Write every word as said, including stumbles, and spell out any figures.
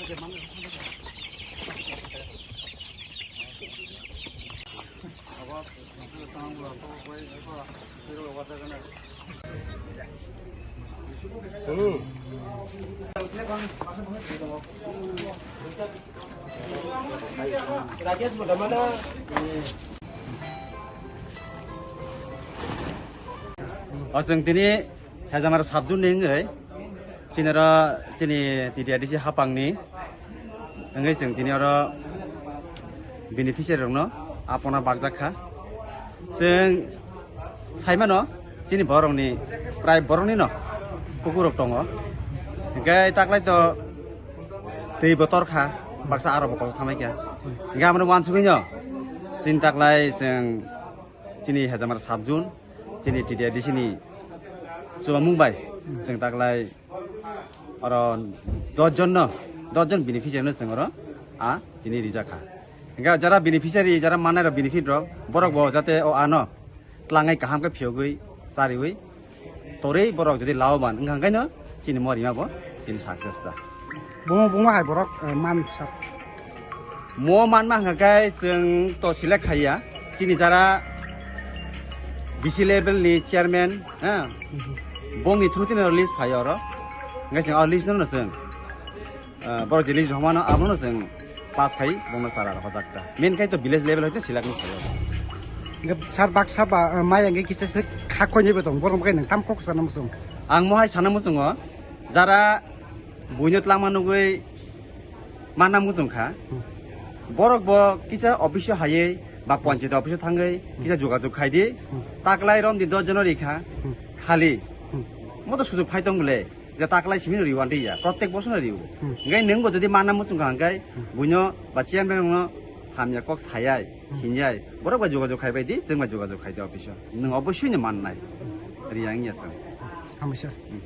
O chwng tini Hejamar subzone ni wngwi chini oro chini T T R D C hapangni wngwi chwng tini oro beneficiary rokno apona bakjak kha. Chwng saimano chini borokni prai boroknino pukurok tongo. Hingke taklai to twi bo torkha, baksa aro bo koso thamai kha. Hingke amoni wansugwino chini taklai chwng chini Hejamar subzone, chini T T R D C ni chubamung bai chwng taklai oro dos jon no, dos jon beneficiary no chwng oro a tini rijak kha. Hingke jara beneficiary, jara manai rok benefit rok, borok bo jate o ano tlangai kaham khe phiyogwi chariwi torwi borok jodi laboban wngkha hwnkhe no chini mo rima bo chini success da. Bungo, bungo hai borok, eh, man sar. Mo manma hwnkha khe chwng to select khaiya chini jara B C level ni chairman, ha, Mhm. bongni through tini list phaio oro. Hwnkhe chwng o list no chwng Ah, borok je list rok mano, abono chwng pass khai, bono sara rok hojak ta. Main khai to village level hoite select ni khaio. Hingke sar baksa ba, ah, mai hingke kisa se kha koi ni bo tong, borok bo khai nang tam kok sana muchung. Ang mohai sana muchungo, jara buino tlangma nugui manna muchung kha. Hmm. Borok bo kisa office o hayui ba panchayat office o thangui kisa jogajog khai di. Hmm. Taklai rom di dos jono rikha. Hmm. Khali. Hmm. Mo to sujug phai tong bole. Je taklai simi no riwan riya, protek bosor no riwo. Hmm. Ngai nung bo jodi mana muchung kha hingkai, Hmm. buino ba chairman no hamya kok sayai, Hmm. hinyai, borok bai jogajog khai bai di, chwng bai jogajog khai di office o. Nung obossoi no mannai. Riya wngya chwng. Hambai sir. Hmm.